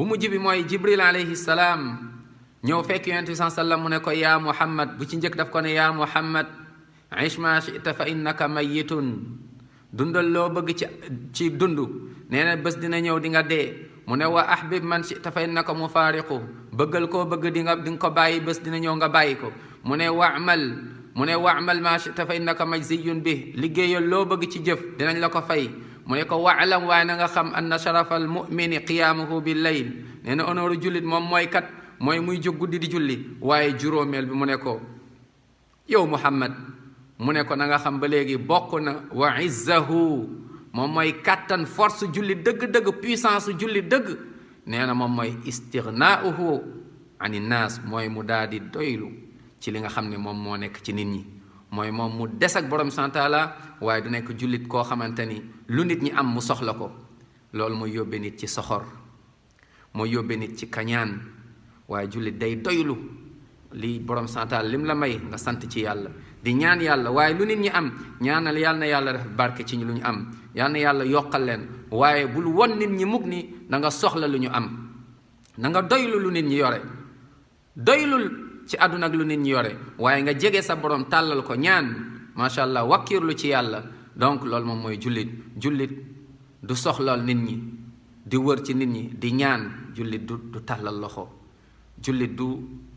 bu mujj bi mooy Jibril alayhi salaam ñëw fekk yonent bi sallam mu ne ko yaa Muhammad. bu ci njëkk daf ko ne yaa Muhammad ish ma shi'ta fa innaka mayyitun, dundal loo bëgg ci dund, nee na bés dina ñëw di nga dee. mu ne wa ahbib man shi'ta fa innaka mufaariqu, bëggal koo bëgg di nga ko bàyyi, bés dina ñëw nga bàyyi ko. mu ne wa'mal ma shi'ta fa innaka majziyun bi, liggéeyal loo bëgg ci jëf dinañ la ko fay. mu ne ko wa'lam, waaye na nga xam anna sharafal mu'mini qiyaamuhu bil layl, nee na honneur jullit moom mooy muy jóg guddi di julli. waaye juróomeel bi mu ne ko yow Muhammad, mu ne ko na nga xam ba léegi bokk na wa izzahu, moom mooy kàttan force julli dëgg-dëgg, puissance julli dëgg, nee na moom mooy istignaauhu ani naas, mooy mu daal di doylu ci li nga xam ne moom moo nekk ci nit ñi, mooy moom mu des ak borom santaala, waaye du nekk jullit koo xamante ni lu nit ñi am mu soxla ko. loolu mooy yóbbe nit ci soxor, mooy yóbbe nit ci kañaan. waaye jullit day doylu li borom santaala lim la may nga sant ci yàlla, di ñaan yàlla. waaye lu nit ñi am ñaanal yàlla na yàlla def barke ci lu ñu am, yàlla na yàlla yokkal leen. waaye bul won nit ñi mukk ni da nga soxla lu ñu am, na nga doylu lu nit ñi yore, doylul ci àdduna ak lu nit ñi yore, waaye nga jege sa borom tàllal ko ñaan, macha allah, wakkiirlu ci yàlla. donc loolu moom mooy jullit. jullit du soxlaal nit ñi, di wër ci nit ñi di ñaan. jullit du tàllal loxo. jullit du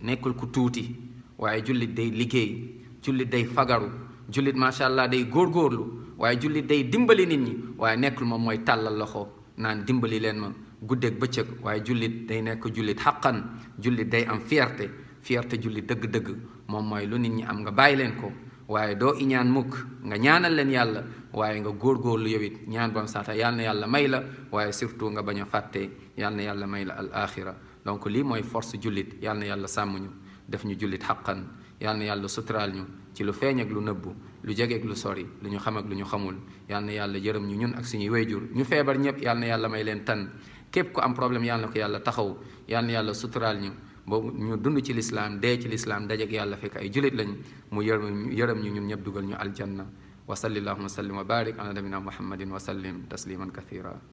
nekkul ku tuuti, waaye jullit day liggéey, jullit day fagaru, jullit macha allah day góorgóorlu, waaye jullit day dimbali nit ñi, waaye nekkul moom mooy tàllal loxo naan dimbali leen ma guddeeg bëccëg. waaye jullit day nekk jullit xaqan, jullit day am fierté jullit dëgg-dëgg moom mooy lu nit ñi am nga bàyyi leen ko, waaye doo iñaan mukk, nga ñaanal leen yàlla, waaye nga góorgóorlu yow it ñaan bam saata yàlla na yàlla may la, waaye surtout nga bañ a fàtte yàlla na yàlla may la al axira. donc lii mooy force jullit. yàlla na yàlla sàmm ñu, def ñu jullit xaqan, yàlla na yàlla suturaal ñu ci lu feeñ ak lu nëbbu, lu jege ak lu sori, lu ñu xam ak lu ñu xamul. yàlla na yàlla yërëm ñu ñun ak suñuy wayjur. ñu feebar ñëpp yàlla na yàlla may leen tan, képp ku am problème yàlla na ko yàlla taxaw, yàlla na yàlla suturaal ñu boobu ñu dund ci lislaam, dee ci lislaam, dajeek yàlla fekk ay jullit lañ, mu yërëm ñu ñun ñëpp dugal ñu aljanna. wa salli allahumma sallim wa barik ala nabina muhammadin wa sallim tasliman kathira.